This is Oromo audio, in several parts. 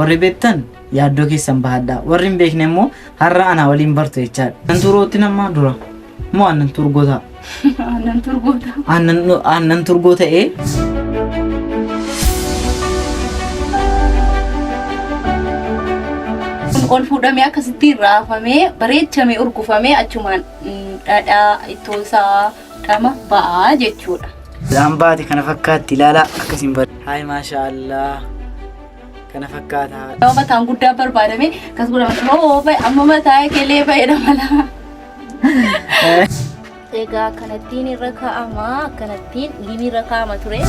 Warri beektan yaaddoo keessan bahadhaa. Warri hin beekne immoo har'a anaa waliin bartu jechaadha. Aannan turootti nama dura. Moo aannan turgoo ta'a? Aannan turgoo ta'a. Aannan turgoo ta'ee. Kun ol fuudhamee akkasitti raafamee bareechamee urgufamee achumaan dhadhaa ittoo isaa dhama ba'aa jechuudha. Midhaan baate kana fakkaatti ilaalaa akkasiin bare. Haay maashaa Allah. Kana fakkaata. Nama mataan guddaa barbaadame akkas godhama. Oo ba'e amma mataa kelee ba'edha mala. Egaa akkanattiin irra kaa'ama akkanattiin liimii irra kaa'ama ture.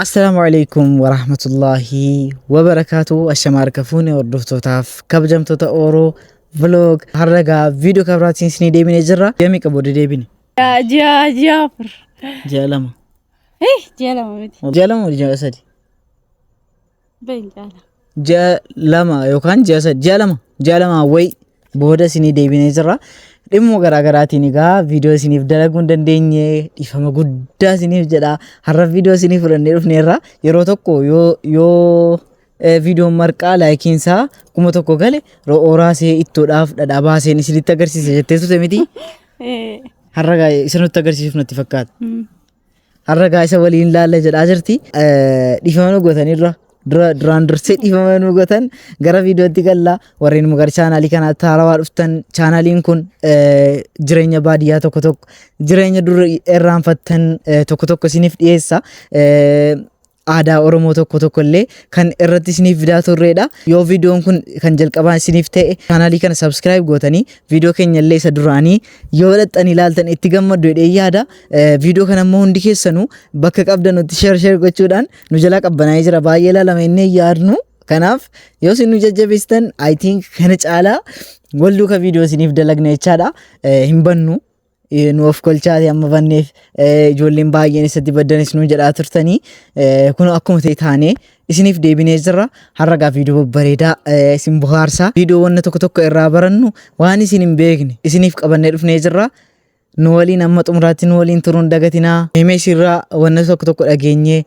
Assalaamu alaikum warahmatullaahi wabarakaatu. Ashamaa harka fuune hordoftootaaf kabajamtoota Ooroo Vlog har'a gaa viidiyoo kabiraatiin isinii deebinee jirra. Ji'a meeqa booda deebine? Ji'a 4. Ji'a 2. Ji'a 2 miti. Ji'a 2 moo ji'a 3? Bahin caala. Ji'a 2 yookaan ji'a 3. Ji'a 2. Ji'a 2 wayi booda isinii deebinee jirra. Dhimma garaa garaatiin egaa viidiyoo isiniif dalaguu hin dandeenye dhiifama guddaa isiniif jedha. Har'a viidiyoo isinii fudhannee dhufneerra. Yeroo tokko yoo viidiyoon marqaa laayikiin isaa 1000 gale ro'oo raasee ittoodhaaf dhadhaa baaseen isinitti agarsiisa jettee turte miti. Har'a gaa isa nutti agarsiisuuf natti fakkaata. Har'a gaa isa waliin laalla jedhaa jirti. Dhiifama nu gootanirra. Duraan dursee dhiifama nu gootan gara viidiyootti galla. Warreen immoo gara chaanaalii kanaatti haarawaa dhuftan chaanaaliin kun jireenya baadiyyaa tokko tokko jireenya dur irraanfattan tokko tokko isiniif dhiyeessa. Aadaa Oromoo tokko tokko illee kan irratti isiniif fidaa turreedha. Yoo viidiyoon kun kan jalqabaa isiniif ta'e chaanaalii kana subscribe gootanii viidiyoo keenya illee isa duraanii yoo dhaqxanii ilaaltan itti gammaddu jedhee yaada. Viidiyoo kana immoo hundi keessanuu bakka qabdanutti share share gochuudhaan nu jalaa qabbanaa'ee jira baay'ee ilaalama inni yaadnu. Kanaaf yoo isin nu jajjabeessitan I think kana caalaa wal duuka viidiyoo isiniif dalagna jechaadha. Hin bannu. Nu of kolchaati amma banneef ijoolleen baay'een isatti baddanis nu jedhaa turtanii kun akkuma ta'e taanee isiniif deebinee jirra. Har'a gaa viidiyoo babbareedaa isin bohaarsaa viidiyoo wanna tokko tokko irraa barannu waan isin hin beekne isiniif qabannee dhufnee jirra. Nu waliin amma xumuraatti nu waliin turuun dagatinaa. Meemee isirraa wanna tokko tokko dhageenyee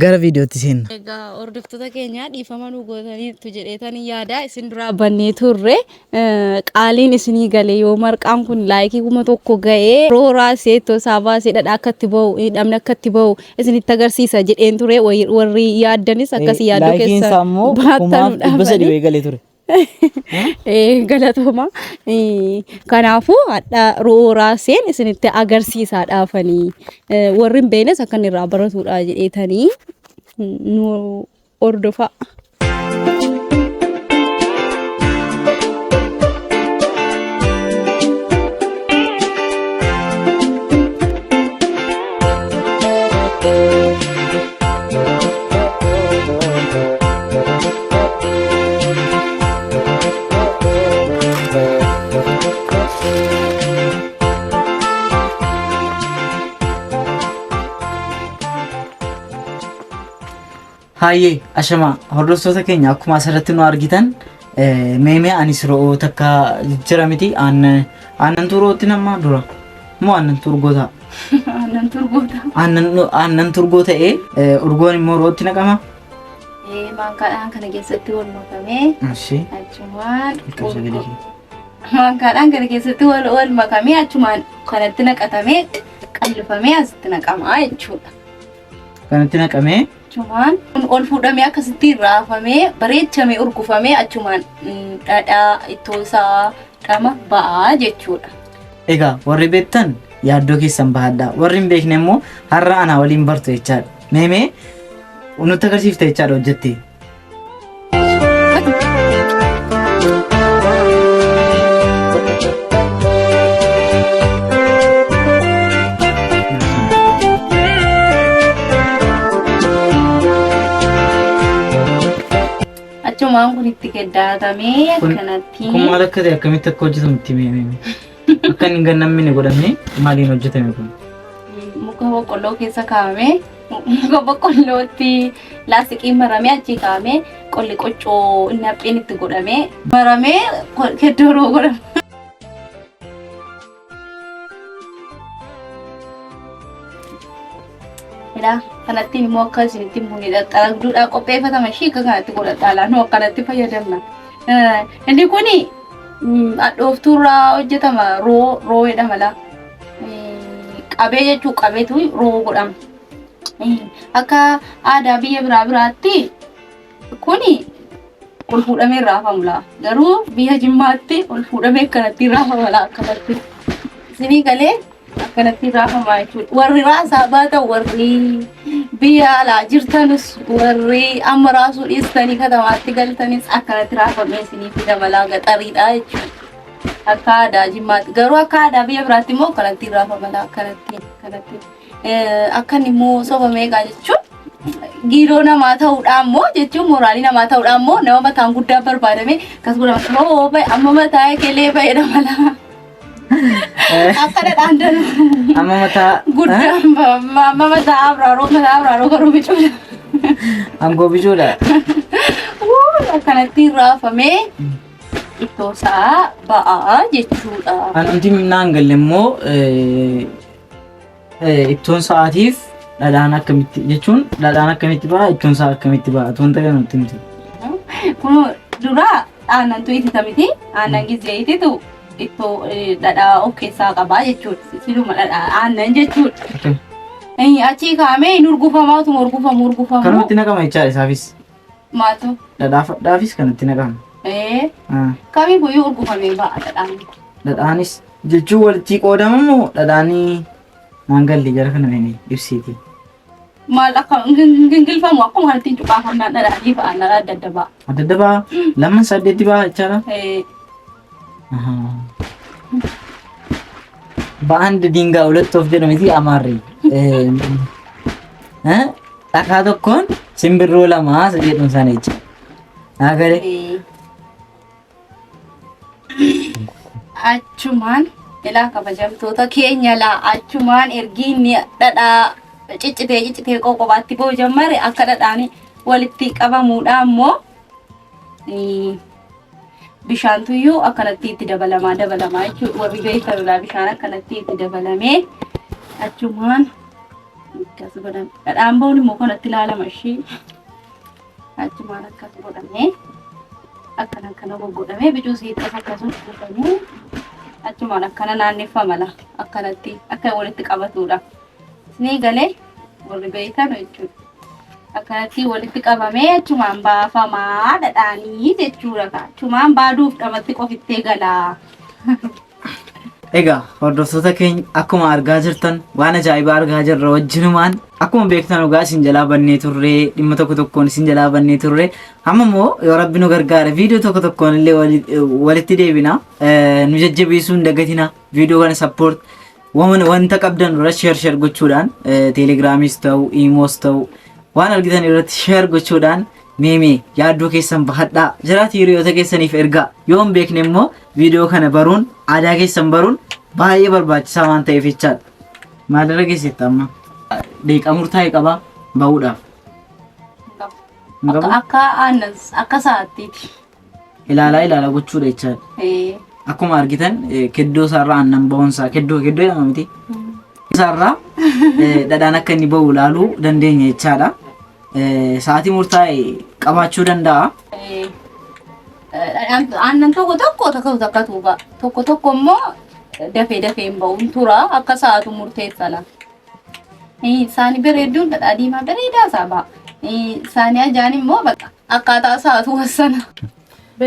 gara viidiyootti seenna. Egaa hordoftoota keenya dhiifama nu gootaniittu jedheetan yaada isin duraa bannee turre qaaliin isinii gale yoo marqaan kun laayikii 1000 ga'ee rooraa seettoo isaa baasee dhadhaa akka itti ba'u dhamni akka itti ba'u isinitti agarsiisa jedheen ture warri yaaddanis akkasii yaaddoo Laayikiin keessa isaa immoo baattan 300 wayii galee ture. Galatooma. Kanaafuu hadha rooraa seen isinitti agarsiisaa dhaafanii warri hin beeknes akka inni irraa baratuudha jedheetanii nu hordofaa. Hayyee ashamaa hordoftoota keenya akkuma asirratti nu argitan meemee anis ro'oo takka jira miti aannan turootti nama dura moo aannan turgoo ta'a? Aannan turgoo ta'a. Aannan turgoo ta'ee urgoon immoo ro'ootti naqama. Maankaadhaan kana keessatti wal makamee Ishee. achumaan Akka sagalee kee. maankaadhaan kana keessatti wal makamee achumaan kanatti naqatamee qallifamee asitti naqamaa jechuudha. Kanatti naqamee Achumaan kun ol fuudhamee akkasitti raafamee bareechamee urgufamee achumaan dhadhaa ittoo isaa dhama ba'aa jechuudha. Egaa warri beektan yaaddoo keessan bahadhaa. Warri hin beekne immoo har'a anaa waliin bartu jechaadha. Meemee nutti agarsiifte jechaadha hojjettee. Achumaan kun itti gaddaatamee akkanatti. Kun maal akka ta'e akkamitti akka hojjetamu itti himi. Akka inni hin gannammine godhamee maaliin hojjetame kun? Muka boqqolloo keessa kaa'amee Muka boqqollootti laastiqiin maramee achi kaa'amee qolli qoccoo naphiin itti godhamee maramee keddoo roo godhama. Ilaa kanattiin immoo akka isinitti hin buune xaxxaragduudhaa qopheeffatama ishii akka kanatti godhadhaa laanuu akkanatti fayyadamna. Inni kuni hadhooftuurraa hojjetama roo roo jedhama laa. Qabee jechuu qabeetu roo godhama. Akka aadaa biyya biraa biraatti kuni ol fuudhamee raafamu laa. Garuu biyya Jimmaatti ol fuudhamee akkanatti raafama laa akkanatti. Isinii galee akkanatti raafamaa jechuudha. Warri raasaa baatan warri biyya alaa jirtanus warri amma raasuu dhiistanii katamaatti galtanis akkanatti raafamee isinii fidama laa gaxariidha jechuudha. Akka aadaa Jimmaatti. Garuu akka aadaa biyya biraatti immoo akkanatti raafama laa akkanatti akkanatti. Akka inni immoo soba meeqaa jechuun giiroo namaa ta'uudhaan immoo jechuun mooraalii namaa ta'uudhaan immoo nama mataan guddaa barbaadame akkas godhama. Roo ba'e amma mataa kelee ba'eedha mala. Akka dhadhaan danu Amma mataa guddaan amma mataa abraaroo mataa abraaroo garuu bicuudha. Aangoo bicuudha. Akkanatti raafamee ittoo isaa ba'aa jechuudha. Anumti naan galle immoo ittoon sa'aatiif dhadhaan akkamitti jechuun dhadhaan akkamitti ba'a ittoon sa'a akkamitti ba'a wanta kana nutti himte. Kun dura aannantu itita miti. Aannan gizee ititu ittoo dhadhaa of keessaa qabaa jechuudha. Siluma dhadhaa aannan jechuudha. Achii kaa'amee hin urgufamaa utuma urgufamu urgufamu. Kanumatti naqama jechaadha isaafis. Maaltu? Dhadhaafis kanatti naqama. Kamiifuyyuu urgufamee ba'a dhadhaan. Dhadhaanis jechuun walitti qoodama moo dhadhaanii naan galle jara kana mee ibsiiti. Maal akka gingilfamu akkuma kanatti hin cuqaafamnaan dhadhaanii ba'an dhadhaa adda adda ba'a. Adda adda ba'a lamman saddeetti ba'a jechaadha. በአንድ ድንጋይ ሁለት ወፍ jedhu miti Amaarri. Dhakaa tokkoon simbirroo lama jedhu sana jecha. Agalee. Achumaan ilaa kabajamtoota keenya laa achumaan ergi inni dhadhaa ciccitee ciccitee qoqobaatti ba'u jammare akka dhadhaan walitti qabamuudha immoo bishaantuyyuu akkanatti itti dabalamaa dabalamaa jechuudha. Warri beektanudha bishaan akkanatti itti dabalamee achumaan akkas godhame. Dhadhaan ba'uun immoo kanatti ilaalama ishii achumaan akkas godhamee akkana akkana goggodhamee bicuu siixas akkasuma godhamee achumaan akkana naanneffama la akkanatti akka walitti qabatudha. Isinii galee warri beektan jechuudha. Akkanatti walitti qabamee achumaan baafamaa dhadhaanii jechuudha. Achumaan baaduuf dhamatti qofittee galaa. Egaa hordoftoota keenya akkuma argaa jirtan waan ajaa'ibaa argaa jirra wajjinumaan akkuma beektan dhugaa isin jalaa bannee turre dhimma tokko tokkoon isin jalaa bannee turre amma immoo yoo rabbi nu gargaare viidiyoo tokko tokkoon illee walitti deebina nu jajjabeessuu hin dagatina viidiyoo kana support wanta qabdan irra share share gochuudhaan teelegiraamis ta'u iimoos ta'u waan argitan irratti share gochuudhaan meemee yaaddoo keessan bahadhaa jiraati hiriyoota keessaniif ergaa yoo hin beekne immoo viidiyoo kana baruun aadaa keessan baruun baay'ee barbaachisaa waan ta'eef jechaadha. Maalirra geessetta amma? Daqiiqaa murtaa'e qabaa bahuudhaaf. Hin qabu? Akka aannan akka sa'aattiiti. Ilaalaa ilaalaa gochuudha jechaadha. Akkuma argitan keddoo isaarraa aannan ba'uunsaa keddoo keddoo jedhama miti. Isaarraa dhadhaan akka inni ba'u ilaaluu dandeenya jechaadha. Sa'aatii murtaa'e qabaachuu danda'a. Aannan tokko tokko takka takkatu ba'a. Tokko tokko immoo dafee dafee hin ba'u hin tura akka sa'aatu murteessala. Isaani bareedduun dhadhaa diimaa bareedaa isaa ba'a. Isaani ajaan immoo bakka akkaataa sa'aatu wassana.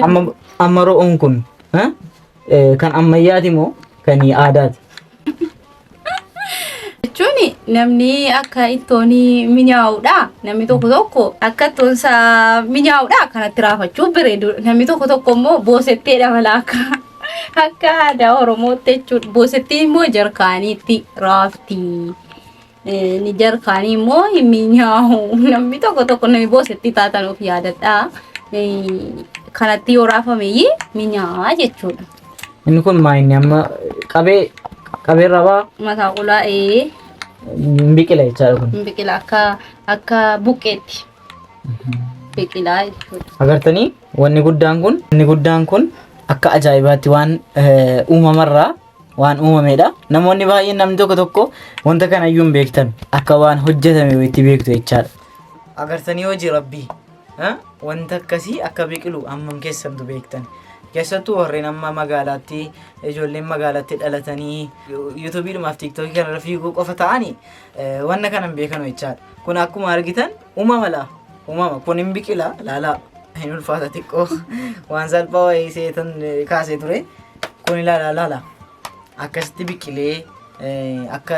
Amma amma ro'oon kun kan ammayyaati moo kan aadaati? Jechuun namni akka ittoon mi'aawudha. Namni tokko tokko akka ittoon isaa mi'aawudha kanatti raafachuu bareedudha. Namni tokko tokko immoo boosetteedha mala akka akka aadaa Oromootti jechuudha. Boosettiin immoo jarkaaniitti raafti. Inni jarkaanii immoo hin mi'aawu. Namni tokko tokko namni boosettii taatan of yaadadha. Kanatti yoo raafameyyii mi'aawa jechuudha. Inni kun maa inni amma qabee qabee rabaa Mataa qulaa ee Biqila jechaadha kun. Biqila akka akka buqqeetti biqilaa jechuudha. Agartanii wanni guddaan kun akka ajaa'ibaatti waan uumamarraa waan uumamedha. Namoonni baay'een, namni tokko tokko wanta kana iyyuu hin beektan, akka waan hojjetame itti beektu jechaadha. Agartanii hojii rabbii wanta akkasii akka biqilu hammam keessantu beektan. Keessattuu warreen amma magaalaatti, ijoolleen magaalaatti dhalatanii YouTubeiidhumaaf TikTokii kanarra fiiguu qofa ta'anii wanna kana hin beekanu jechaadha. Kun akkuma argitan uumama laa. Uumama kun hin biqila, laalaa. Hin ulfaata xiqqoo, waan salphaa wayii seetan kaasee ture. Kun ilaala, laala. Akkasitti biqilee akka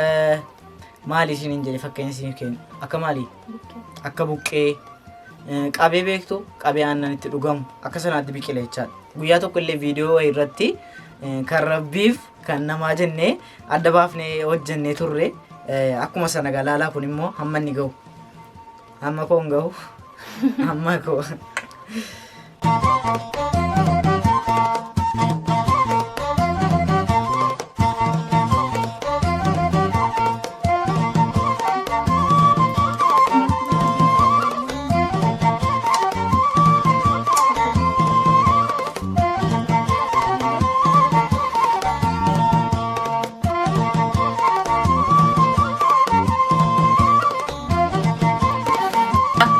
maali isiniin jedhe, fakkeenya isiniif kennu. Akka maali? Akka buqqee qabee beektu, qabee aannan itti dhugamu akka sanaatti biqile jechaadha. Guyyaa tokko illee viidiyoo wayii irratti kan rabbiif kan namaa jennee adda baafnee hojjennee turre. Akkuma sana galaalaa kun immoo hamma inni gahu. Hamma koo hin gahu. Hamma koo.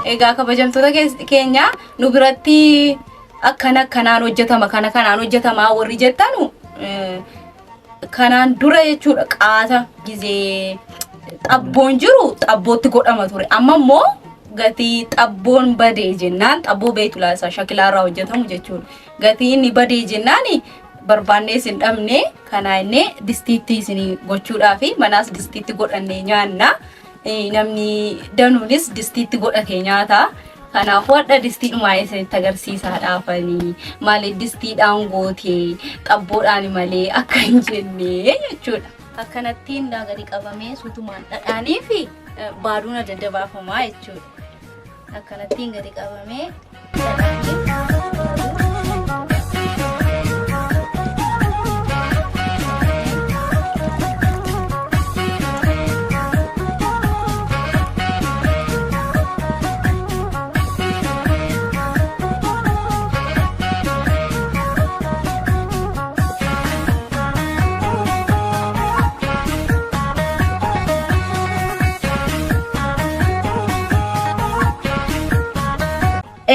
Egaa kabajamtoota keenya, nu biratti akkana akkanaan hojjetama, kana kanaan hojjetama warri jettanu, kanaan dura jechuudha, qaata gizee xabboon jiru xabbootti godhama ture. Amma immoo gatii xabboon badee jennaan, xabboo beektu laasaa shakilaarraa hojjetamu jechuudha. Gatii inni badee jennaan barbaannee isin dhabne, kanaa inni distiitti isin gochuudhaa fi manaas distiitti godhannee nyaanna. Namni danuunis distiitti godhatee nyaata. Kanaafuu hadha distiidhumaa isinitti agarsiisaa dhaafanii, maaliif distiidhaan gootee xabboodhaan malee akka hin jenne jechuudha. Akkanattiin gadi qabamee suutumaan dhadhaanii fi baaduun adda adda baafamaa jechuudha. Akkanattiin gadi qabamee dhadhaanii baaduu.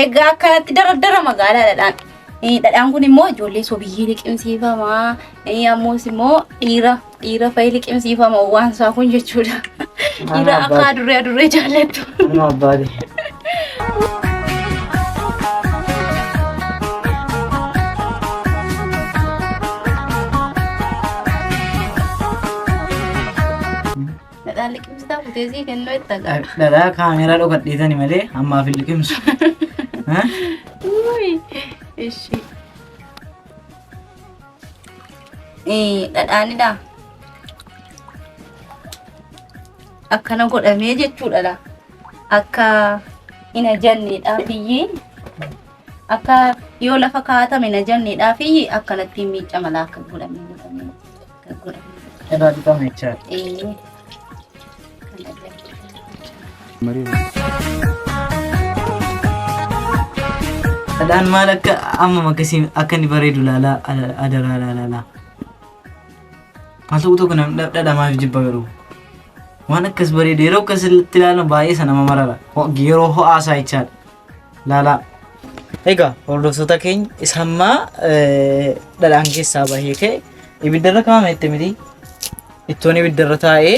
Egaa akkanatti daraddara magaalaa dhadhaan. Dhadhaan kun immoo ijoollee sobiyyee liqimsiifama. Ammoos immoo dhiira dhiira fa'i liqimsiifama waan isaa kun jechuudha. Dhiira akka adurree adurree jaallattu. Anuma abbaati. Dhadhaan liqimsitaa kuteesii kennuu itti agarra. Dhadhaa kaameeraa dhokadheetani malee ammaaf hin liqimsu. Uy, ishi. Dhadhaanidha. Akkana godhamee jechuudha laa. Akka hin ajanneedhaa biyyi. Akka yoo lafa kaa'atame hin ajanneedhaa fi akkanatti miicama laa, akka godhamee godhamee akka godhamee. Irraa dhiqama jechaadha. Kan ajanne. Dhadhaan maal akka amma akkasii akka inni bareedu laalaa, adaraa laalaa. Maal tokko tokko namni dhadhamaaf jibba, garuu. Waan akkas bareedu yeroo akkasitti ilaalan baay'ee isa nama marara. Yeroo ho'aa isaa jechaadha. Laalaa. Egaa hordoftoota keenya, isa ammaa dhadhaan keessaa bahee ka'e ibiddarra kaa'ame itti miti. Ittoon ibiddarra taa'ee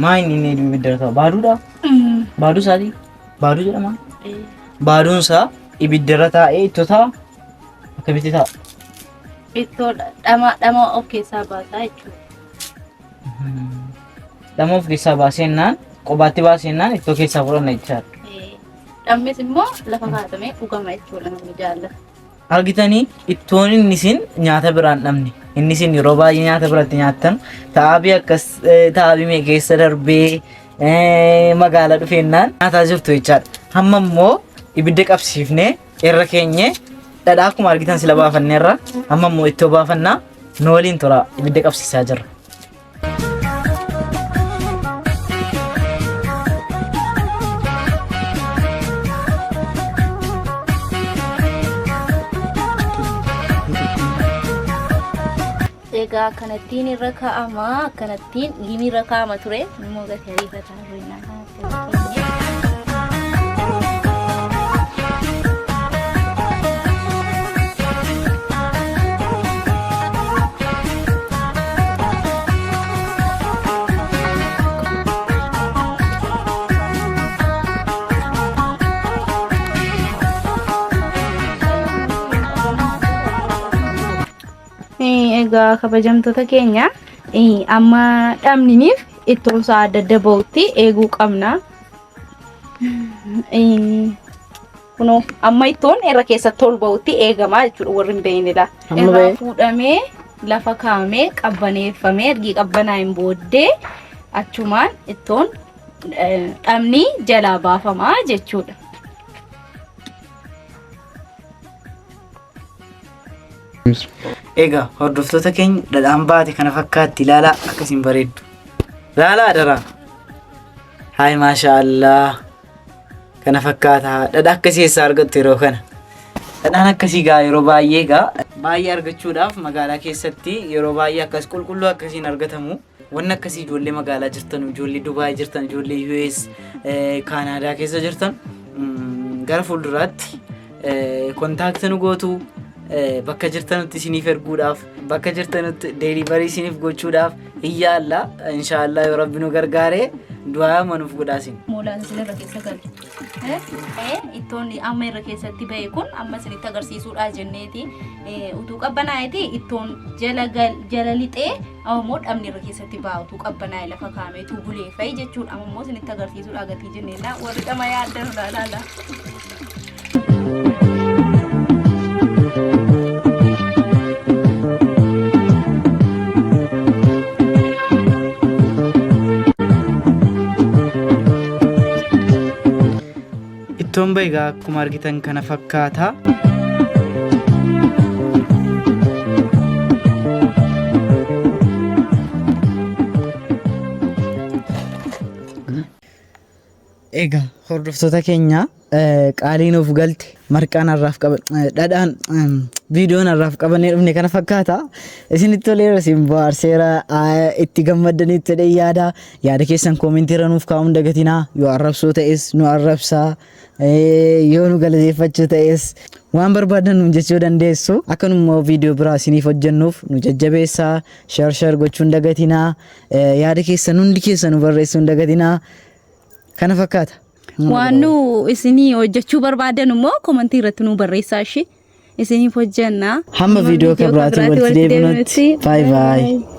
maa inni inni ibiddarra taa'u baaduudha. Baaduu isaati. Baaduu jedhama. Baaduun isaa ibiddarra taa'ee ittoo ta'a. Akkamitti ta'a? Ittoo dhama dhama of keessaa baasaa jechuudha. Dhama of keessaa baasennaan, qobaatti baasennaan ittoo keessaa fudhanna jechaadha. Dhammis immoo lafa kaa'atamee dhugama jechuudha namni jaallatu. Argitanii, ittoon inni isin nyaata biraan dhabne, inni isin yeroo baay'ee nyaata biratti nyaattan ta'aabii akkas ta'aabii mee keessa darbee magaalaa dhufeennaan nyaataa jirtu jechaadha. Hamma immoo ibidda qabsiifnee irra keenye dhadhaa akkuma argitan sila baafanneerra, amma immoo ittoo baafannaa, nu waliin tura, ibidda qabsiisaa jirra. Egaa akkanattiin irra kaa'ama, akkanattiin gimii irra kaa'ama ture. Immoo gatii ariifataa jireenyaa kanatti. Egaa kabajamtoota keenya amma dhabniniif ittoon isaa adda adda bahutti eeguu qabna. Kunoo amma ittoon irra keessatti ol bahutti eegamaa jechuudha warri hin beeknedha. Amma Irraa ba'e. fuudhamee lafa kaa'amee qabbaneeffamee ergi qabbanaa'een booddee achumaan ittoon dhabni jalaa baafamaa jechuudha. Egaa hordoftoota keenya dhadhaan baate kana fakkaatti ilaalaa akkasiin bareeddu. Ilaalaa adaraa. Haay maashaa Kana fakkaata. Dhadhaa akkasii eessaa argattu yeroo kana? Dhadhaan akkasii gaa yeroo baay'ee gaa baay'ee argachuudhaaf magaalaa keessatti yeroo baay'ee akkas qulqulluu akkasiin argatamu. Wanni akkasii ijoollee magaalaa jirtan, ijoollee Dubaay jirtan, ijoollee US, Kaanaadaa keessa jirtan gara fuulduraatti contact nu gootu bakka jirtanutti isiniif erguudhaaf bakka jirtanutti delivery isiniif gochuudhaaf hin yaalla inshaallah yoo rabbi nu gargaare du'aa manuuf godhaa isin. Moolaan isin irra keessa galu. Ittoon amma irra keessatti ba'e kun amma isinitti agarsiisuudha jenneeti. Utuu qabbanaa'eeti ittoon jala jala lixee amma immoo dhabni irra keessatti ba'a utuu qabbanaa'e lafa kaa'amee utuu bulee fa'i jechuudha. Amma immoo isinitti agarsiisuudha gatii jenneena warri dhama yaaddan laala. Ittoon ba'e egaa akkuma argitan kana fakkaata. Egaa hordoftoota keenya qaalii nuuf galte marqaan har'aaf qaba dhadhaan viidiyoon har'aaf qabannee dhufne kana fakkaata. Isinitti toleera isin bohaarseera itti gammaddanitti jedhee yaada yaada keessan koomentii irra nuuf kaa'uun dagatinaa yoo arrabsoo ta'es nu arrabsaa yoo nu galateeffachuu ta'es waan barbaadan nuun jechuu dandeessu. Akka nu immoo viidiyoo biraa isiniif hojjennuuf nu jajjabeessaa share share gochuun dagatinaa yaada keessan hundi keessan nu barreessuun dagatinaa. Kana fakkaata. Waan nu isinii hojjechuu barbaadan immoo komantii irratti nu barreessaa ishee isiniif hojjenna. Hamma viidiyoo kan biraatiin walitti deebinutti. Bye bye.